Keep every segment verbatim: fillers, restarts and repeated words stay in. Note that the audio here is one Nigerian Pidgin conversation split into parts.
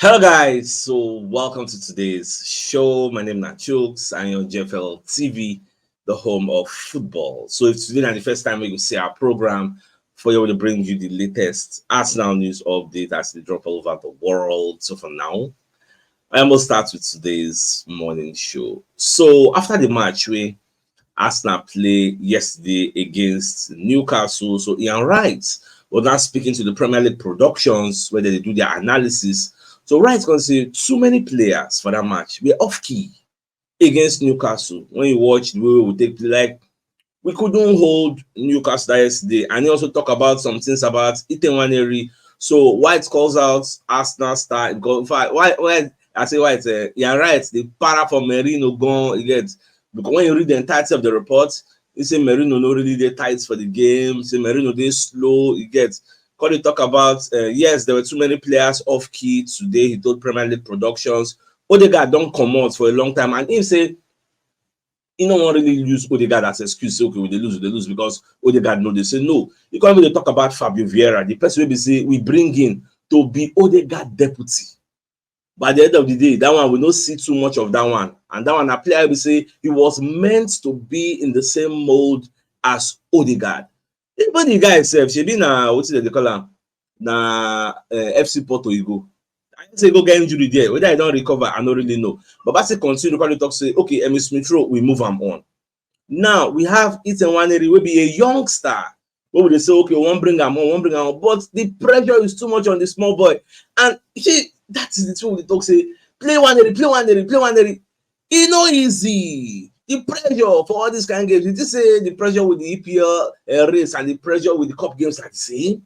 Hello, guys. So, welcome to today's show. My name is Nachooks. I'm on G F L T V, the home of football. So, if today is the first time you see our program, for you to bring you the latest Arsenal news update as they drop all over the world. So, for now, I must start with today's morning show. So, after the match, we Arsenal play yesterday against Newcastle. So Ian Wright was now speaking to the Premier League productions where they do their analysis. So Wright can say too many players for that match were off key against Newcastle. When you watch the way we take play, like, we couldn't hold Newcastle yesterday. And he also talk about some things about Ethan Waneri. So Wright calls out Arsenal star. In fact, why why I say Wright, uh, you're right. The para for Merino gone. You get, because when you read the entirety of the report, he say Merino no really dey tight for the game. Say Merino dey slow. You get, come dey talk about, uh, yes, there were too many players off key today. He told Premier League productions. Odegaard don comot for a long time, and he say he no wan really use Odegaard as excuse. Say, okay, we dey lose, we dey lose because Odegaard no dey. Say no. He come even dey talk about Fabio Vieira, the person wey be say we bring in to be Odegaard deputy. But at the end of the day, that one, we no see too much of that one. And that one, a player we say he was meant to be in the same mold as Odegaard. Even the guy himself, shebi na, wetin dem dey call am? Na, eh, F C Porto he go. I say he go get injury there. Whether he don recover, I no really know. But Baba still continue to come dey talk say, okay, Emile Smith Rowe, we move am on. Now, we have Ethan Waneri, wey be a youngster. Wey we dey say, okay, we wan bring am on, we wan bring am on. But the pressure is too much on the small boy. And see, that is the thing we dey talk say, play Waneri, play Waneri, play Waneri. E no easy. The pressure for all these kind games, you think say the pressure with the E P L, uh, race and the pressure with the cup games are the same?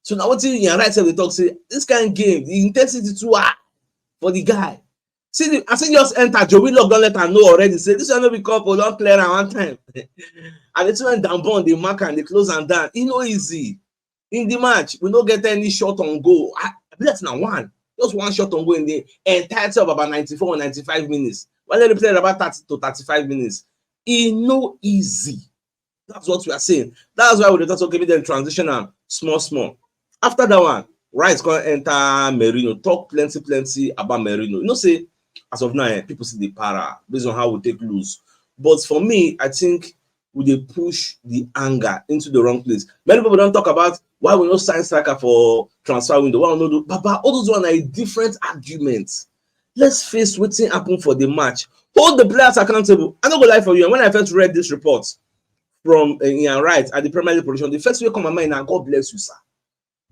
So na wetin Ian Wright sef dey talk say, this kind game, the intensity too high for the guy. See, the, as he just enter, Joe Willock don let am know already say this one no be cup o, don clear am one time. And the two when down ball, dey mark am, dey close am down. E no easy. In the match, we no get any shot on goal. I, I believe na one, just one shot on goal in the entirety of about ninety-four or ninety-five minutes. While they play about thirty to thirty-five minutes, e no easy. That's what we are saying. That's why we dey talk, okay, make dem transition am small small. After that one, Rice come enter Merino, talk plenty plenty about Merino. You know say as of now, eh, people see the para based on how we take lose. But for me, I think we dey push the anger into the wrong place. Many people don talk about why we no sign striker for transfer window, why we no do. Baba, all those one are a different argument. Let's face wetin happen for the match. Hold the players accountable. I no go lie for you. And when I first read this report from, uh, Ian Wright at the Premier League position, the first way come my mind na, God bless you, sir.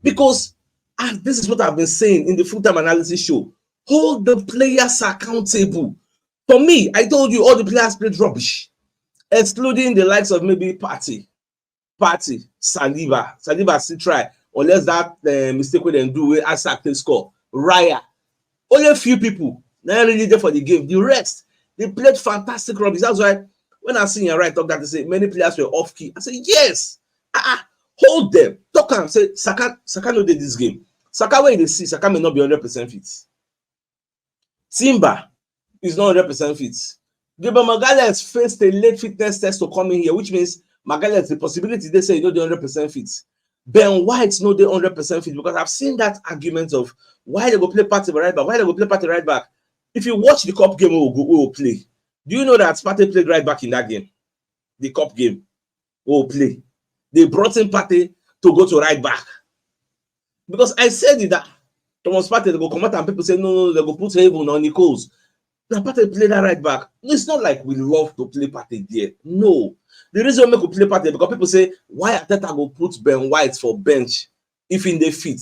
Because, and this is what I've been saying in the full time analysis show. Hold the players accountable. For me, I told you all the players played rubbish, excluding the likes of maybe Partey. Partey, Saliba. Saliba still try, unless that, uh, mistake wey dem do wey Isaac take score. Raya. Only a few people na really dey for the game. The rest, they played fantastic rubbish. That's why when I see Ian Wright talk that, they say many players were off key. I say, yes. Ah, ah, hold them. Talk am. Say, Saka, Saka no dey this game. Saka wey you dey see, Saka may not be hundred percent fit. Timber is not hundred percent fit. Gabriel Magalhaes faced a late fitness test to come in here, which means Magalhaes, the possibility dey say he no dey hundred percent fit. Ben White no dey hundred percent fit, because I've seen that argument of why they go play Partey right back, why they go play Partey right back. If you watch the cup game we go, we will play, do you know that Partey played right back in that game? The cup game we will play, they brought in Partey to go to right back. Because I said it that Thomas Partey, they go come out and people say, no, no, they go put Haven on Nichols. Now Partey play that right back. It's not like we love to play Partey there. No. The reason we make we play Partey because people say, why Arteta go put Ben White for bench if he dey fit?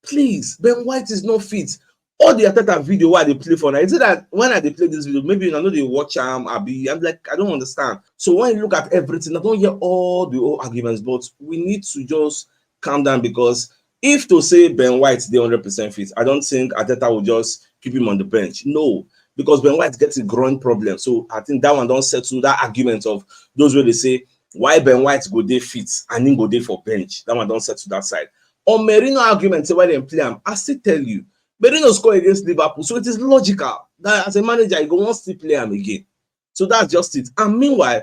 Please, Ben White is not fit. All the Arteta video wey I dey play for now, is it that when I dey play this video, maybe una no dey watch am, abi? I'm like, I don't understand. So when you look at everything, I don't hear all the old arguments, but we need to just calm down, because if to say Ben White dey hundred percent fit, I don't think Arteta will just keep him on the bench. No, because Ben White gets a growing problem. So I think that one don settle that argument of those wey dey say why Ben White go dey fit and him go dey for bench. That one don settle that side. On Merino argument say why dem play am, I still tell you, Merino score against Liverpool, so it is logical that as a manager, you go wan still play am again. So that's just it. And meanwhile,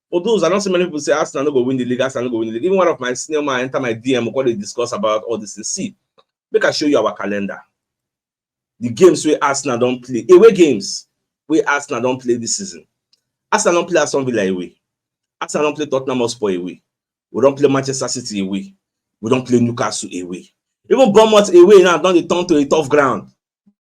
for those, I don't see many people say Arsenal no go win the league, Arsenal no go win the league. Even one of my senior man enter my D M, we go dey discuss about all this thing. See, make I show you our calendar. the games wey Arsenal don play, away games wey Arsenal don play this season. Arsenal don play Aston Villa away. Arsenal don play Tottenham Hotspur away. We don play Manchester City away. We don play Newcastle away. Even Bournemouth away now don dey turn to a tough ground.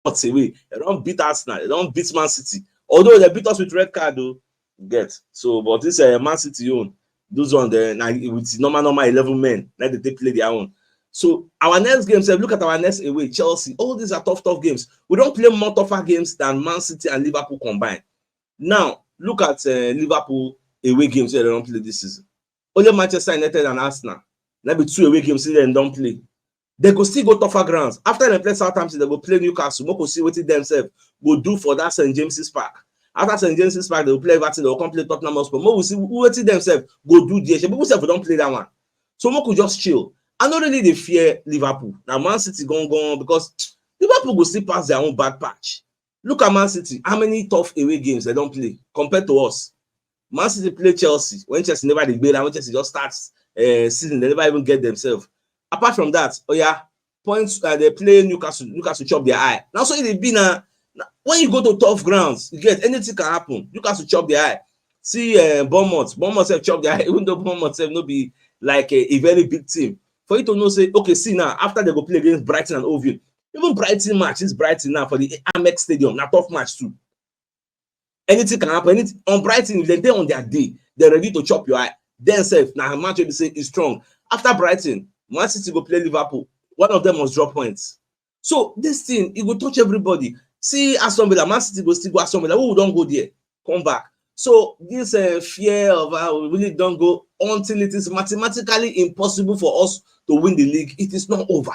Bournemouth away. They don beat Arsenal. They don beat Man City. Although they beat us with red card, though, get. So, but this uh, Man City own, those one there, na with normal, normal eleven men, let they take play their own. So our next game, sef, look at our next away, Chelsea. All these are tough, tough games. We don play more tougher games than Man City and Liverpool combined. Now, look at uh, Liverpool away games wey they don play this season. Only Manchester United and Arsenal. Na be two away games wey dem don play. They go still go tougher grounds. After they play Southampton, they go play Newcastle. Make we see wetin dem sef go do for that Saint James's Park. After Saint James's Park, they go play Everton, they go come play Tottenham Hotspur. Make we see wetin dem sef go do there. Shey people sef don play that one. So make we just chill. I no really dey fear Liverpool. Na Man City gangan, because Liverpool go still pass their own bad patch. Look at Man City. How many tough away games they don play compared to us? Man City play Chelsea when Chelsea never dey gbera, when Chelsea just start uh, season, they never even get themselves. Apart from that, oh yeah, points uh, they play Newcastle. Newcastle chop their eye. Now so e dey be na, na when you go to tough grounds, you get, anything can happen. Newcastle chop their eye. See uh, Bournemouth. Bournemouth sef chop their eye, even though Bournemouth sef no be like a, a very big team. For you to know, say, okay, see now, after they go play against Brighton and Hove Albion, even Brighton match, this Brighton now for the Amex Stadium, na tough match too. Anything can happen. Anything on Brighton, if they dey on their day, they're ready to chop your eye. Then sef, na match wey be say is strong. After Brighton, Man City go play Liverpool. One of them must drop points. So this thing, e go touch everybody. See Aston Villa, Man City go still go Aston Villa. Who don go there? Come back. So this uh, fear of uh, we really don go until it is mathematically impossible for us to win the league. It is not over.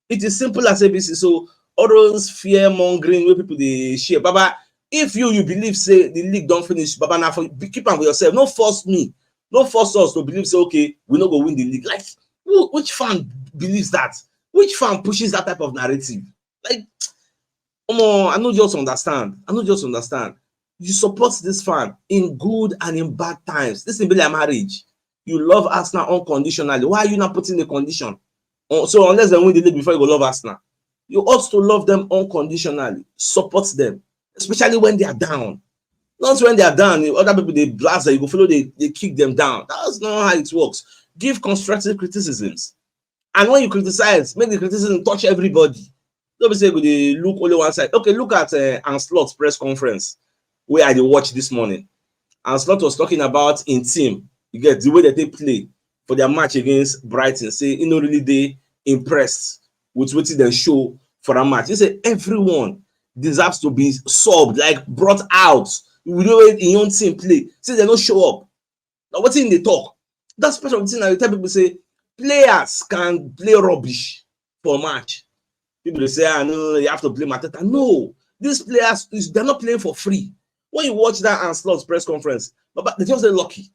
It is simple as A B C. So all those fear mongering wey people dey share, Baba, if you you believe say the league don finish, Baba, na for keep am for yourself. No force me. No force us to believe say, okay, we no go win the league. Like, who, which fan believes that? Which fan pushes that type of narrative? Like, omo, I no just understand. I no just understand. You support this fan in good and in bad times. This thing be like marriage. You love Arsenal unconditionally. Why are you not putting a condition? Uh, so unless they win the league before you go love Arsenal, you ought to love them unconditionally. Support them, especially when they are down. Not when they are down, other people dey blast them, you go follow, they, they kick them down. That's not how it works. Give constructive criticisms. And when you criticize, make the criticism touch everybody. No be say you go dey look only one side. Okay, look at uh, Ancelot's press conference wey I dey watch this morning. Ancelot was talking about in team. You get the way that they play for their match against Brighton. Say he no really dey impressed with wetin dem show for that match. He say everyone deserves to be subbed, like, brought out. We know in your own team play. Say they no show up. Now wetin they talk? That's part of the thing I dey tell people, say players can play rubbish for match. People dey say, ah, no, you have to blame Arteta. No, these players is, they're not playing for free. When you watch that Ancelot's press conference, but, but they just dey lucky.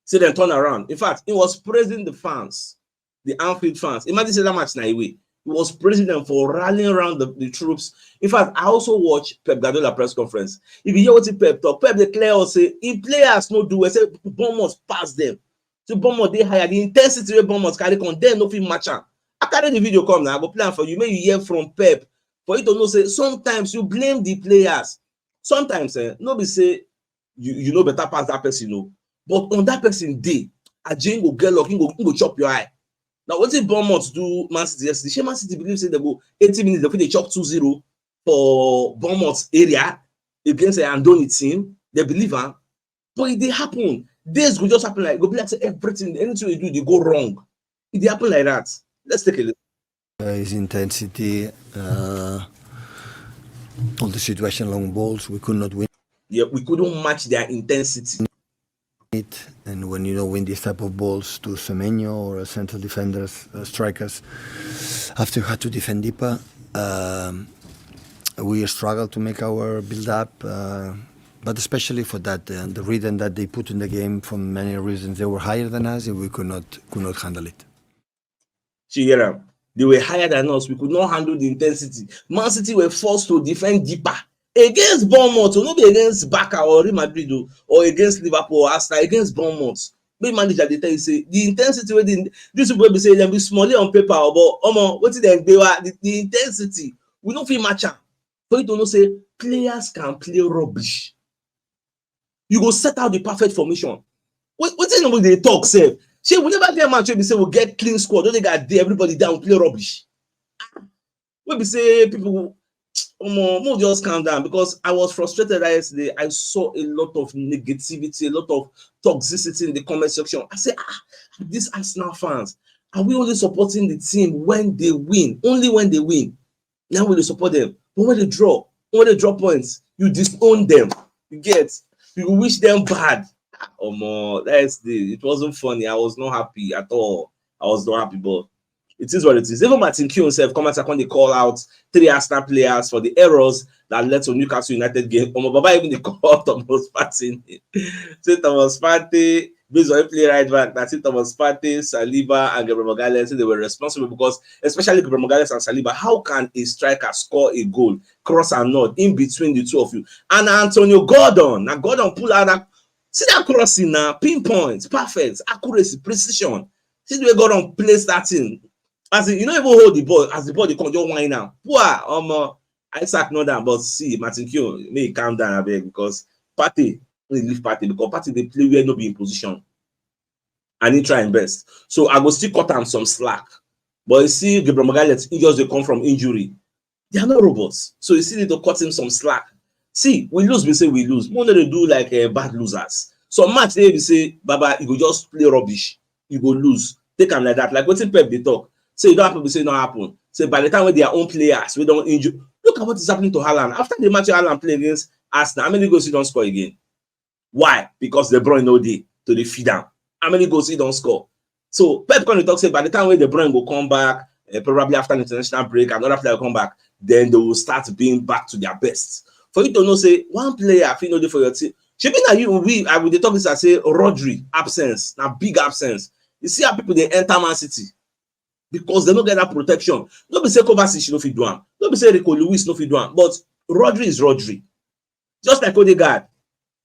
Say dem turn around. In fact, he was praising the fans, the Anfield fans. Imagine say that match na away. He was praising them for rallying around the, the troops. In fact, I also watch Pep Guardiola press conference. If you hear wetin Pep talk, Pep dey clear us say im players no do well. Say Bournemouth pass them. So Bournemouth dey higher. The intensity wey Bournemouth carry come, dem no fit match am. I carry the video come now. I go play am for you. Make you hear from Pep, for you to know say sometimes you blame the players. Sometimes eh, no be say you you know better pass that person o, but on that person day, Ajay go get luck, he go, he go chop your eye. Now wetin Bournemouth do Man City yesterday? Shey Man City believe say they go eighty minutes, they fit dey chop two zero for Bournemouth area against an Andoni team? They believe am, but e dey happen. Days go just happen, like, go be like say everything, anything you do, they go wrong. E dey happen like that. Let's take a look. Uh, his intensity, uh, all the situation, long balls, we could not win Yeah, we couldn't match their intensity. it. And when you don't win these type of balls to Semenyo or central defenders, uh, strikers, after you had to defend deeper, um, we struggled to make our build up. Uh, but especially for that, uh, the rhythm that they put in the game, for many reasons, they were higher than us, and we could not could not handle it. She hear am. They were higher than us. We could not handle the intensity. Man City were forced to defend deeper against Bournemouth, so no be against Barca or Real Madrid o, or against Liverpool or Arsenal, against Bournemouth. Big manager dey tell you say the intensity wey the, these people be say dem be small on paper, but omo, wetin dem dey wa the, the intensity We no fit match am. For you to know say players can play rubbish. You go set out the perfect formation. Wait, wetin you dey talk sef? Shey we never get match wey be say we get clean squad, wey dey get everybody down, play rubbish. Wey be say people, omo, mo just calm down, because I was frustrated that yesterday. I saw a lot of negativity, a lot of toxicity in the comment section. I say, ah, these Arsenal fans, are we only supporting the team when they win? Only when they win. Now we dey support them. But when they draw, when they draw points, you disown them. You get, you wish them bad. Ah, omo, that is the, it wasn't funny. I was not happy at all. I was not happy, but it is what it is. Even Martin Keown himself come out and come dey call out three Arsenal players for the errors that led to Newcastle United game. Omo, Baba even dey call Thomas Partey. Say Thomas Partey, based on play right back, that say Thomas Partey, Saliba, and Gabriel Magalhaes, say they were responsible because, especially Gabriel Magalhaes and Saliba, how can a striker score a goal, cross and nod in between the two of you? And Antonio Gordon, now Gordon pull out that, see that crossing now, pinpoint, perfect, accuracy, precision. See the way Gordon place that thing. As in, you no even hold the ball, as the ball dey come, just whine am. Poor, omo, Isaac know that, but see, Martin Keown, make he calm down, abeg, because Partey, he leave Partey, because Partey dey play where no be in position. And he try him best. So I go still cut am some slack. But you see, Gabriel Magalhaes, he just dey come from injury. They are not robots. So you still need to cut him some slack. See, we lose, we say we lose. We no dey do like, eh, bad losers. Some match dey be say, Baba, you go just play rubbish. You go lose. Take am like that. Like wetin Pep dey talk. Say e don happen, we say e no happen. Say by the time wey their own players wey don injure, look at what is happening to Haaland. After the match wey Haaland play against Arsenal, how many goals he don score again? Why? Because De Bruyne no dey to dey feed am. How many goals he don score? So Pep come dey talk say by the time wey De Bruyne go come back, eh, probably after the international break, another player go come back, then they will start being back to their best. For you to know say one player fit no dey for your team. Shebi na you, we, I will dey talk this, I say Rodri absence, na big absence. You see how people dey enter Man City? Because they no get that protection. No be say Kovacic no fit do am. No be say Rico Lewis no fit do am. But Rodri is Rodri. Just like Odegaard,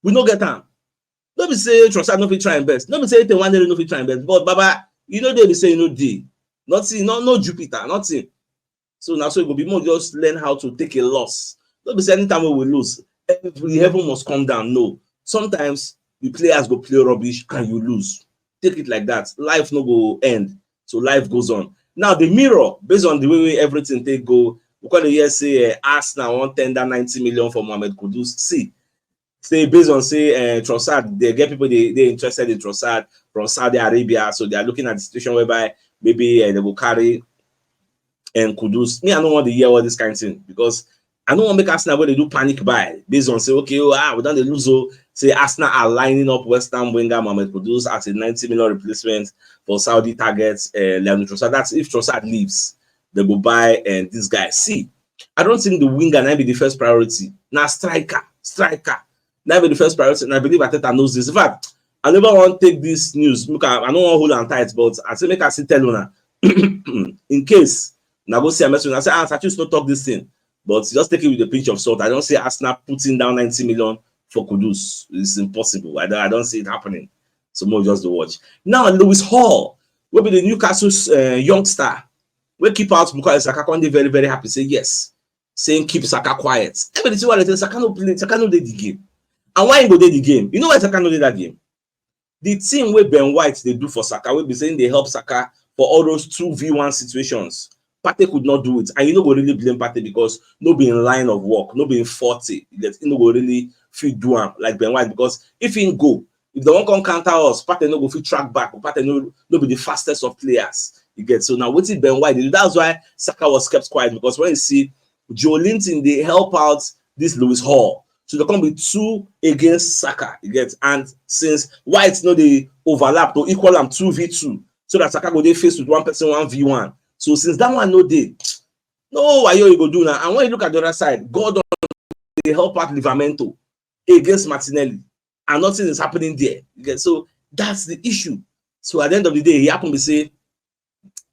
we no get am. No be say Trossard no fit try him best. No be say Ethan Nwaneri no fit try him best. But Baba, you no dey be say you no dey. Nothing, no, no Jupiter, nothing. So na so e go be. More just learn how to take a loss. No be say anytime wey we lose, every heaven must come down. No. Sometimes the players go play rubbish and you lose. Take it like that. Life no go end. So life goes on. Now the Mirror, based on the way wey everything take go, we come dey hear say, eh, Arsenal wan tender ninety million for Mohamed Kudus. See, say based on say, eh, Trossard, they get people they, they interested in Trossard from Saudi Arabia, so they are looking at the situation whereby maybe, eh, they go carry and Kudus. Me, I no want to hear all this kind of thing because I no want make Arsenal wey dey do panic buy based on say, okay, oh, ah, we don dey lose, oh, say Arsenal are lining up West Ham winger Mohamed Kudus as a ninety million replacement for Saudi target, eh, Leandro Trossard. That's if Trossard leaves, they go buy, eh, this guy. See, I don't think the winger na be the first priority. Na striker, striker. Na be the first priority. And I believe Arteta knows this. In fact, I never want take this news. Look, I, I no want hold am tight, but I say make I still tell una. In case una go see am message, I say, ah, Satus no talk this thing. But just take it with a pinch of salt. I don't see Arsenal putting down ninety million for Kudus. It's impossible. I don't, I don't see it happening. So more just to watch. Now, Lewis Hall wey be the Newcastle, eh, youngster wey keep out Bukayo Saka, come dey very, very happy. Say yes. Saying keep Saka quiet. Everything wey I say, Saka no play, Saka no dey the game. And why he go dey the game? You know why Saka no dey that game? The thing wey Ben White dey do for Saka, wey be saying they help Saka for all those two v one situations, Partey could not do it. And you no go really blame Partey because no be in line of work, no be in forty. You get, he no go really fit do am like Ben White, because if he go, if they wan come counter us, Partey no go fit track back. Partey no, no be the fastest of players. You get, so now wetin Ben White dey do? That's why Saka was kept quiet, because when you see Joelinton dey help out this Lewis Hall, so they come be two against Saka. You get, and since White no dey overlap to equal am two v two, so that Saka go dey face with one person one v one. So since that one no dey, no wayo you go do now. And when you look at the other side, Gordon dey help out Livramento against Martinelli, and nothing is happening there. You get, so that's the issue. So at the end of the day, he happened to say,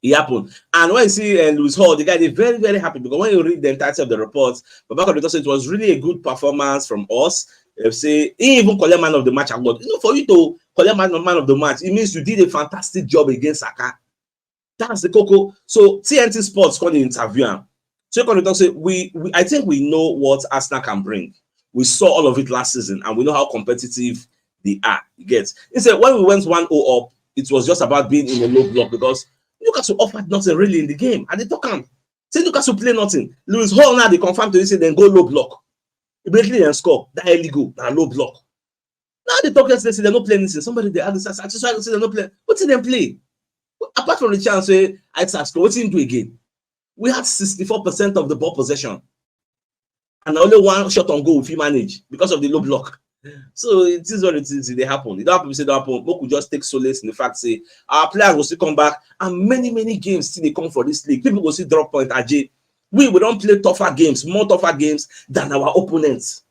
he happened. And when you see, uh, Lewis Hall, the guy dey very, very happy, because when you read the entirety of the report, Baba Kodeto say it was really a good performance from us. They say he even collect man of the match award. You know, for you to collect man, man of the match, it means you did a fantastic job against Saka. That's the koko. So T N T Sports come dey interview am. So you can talk say we, we I think we know what Arsenal can bring. We saw all of it last season, and we know how competitive they are. You get? He said when we went one oh up, it was just about being in a low block because Newcastle offered nothing really in the game. And they talk am. Say Newcastle play nothing. Lewis Hall now they confirm to you say then go low block. Immediately then score. That early goal, now low block. Now they talk yesterday, say they no play anything. Somebody they ask, ask, ask, say they no play. What did they play? Apart from the chance, say I score. What did do again? We had sixty-four percent of the ball possession. And only one shot on goal if you manage because of the low block. So it is what it is. They happen. It don't happen. Say don't happen. But we just take solace in the fact say our players will still come back, and many many games still they come for this league. People will still drop point. Ajay, we we don't play tougher games, more tougher games than our opponents.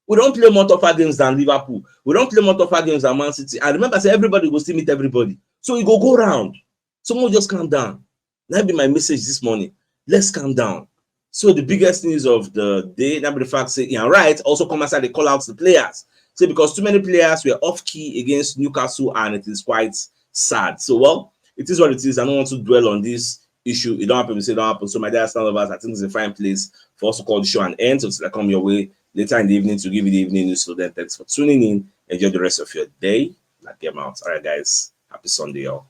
We don't play more tougher games than Liverpool. We don't play more tougher games than Man City. And remember, say everybody will still meet everybody. So it go go round. Someone just calm down. That be my message this morning. Let's calm down. So the biggest news of the day, that be the fact say Ian Wright also come outside, they call out the players. Say because too many players were off key against Newcastle, and it is quite sad. So well, it is what it is. I don't want to dwell on this issue. It don't happen. Say it don't happen. So my dear Arsenal lovers, I think it's a fine place for us to call the show an end. So till I come your way later in the evening to give you the evening news. So then, thanks for tuning in. Enjoy the rest of your day. Like them out. All right, guys. Happy Sunday, y'all.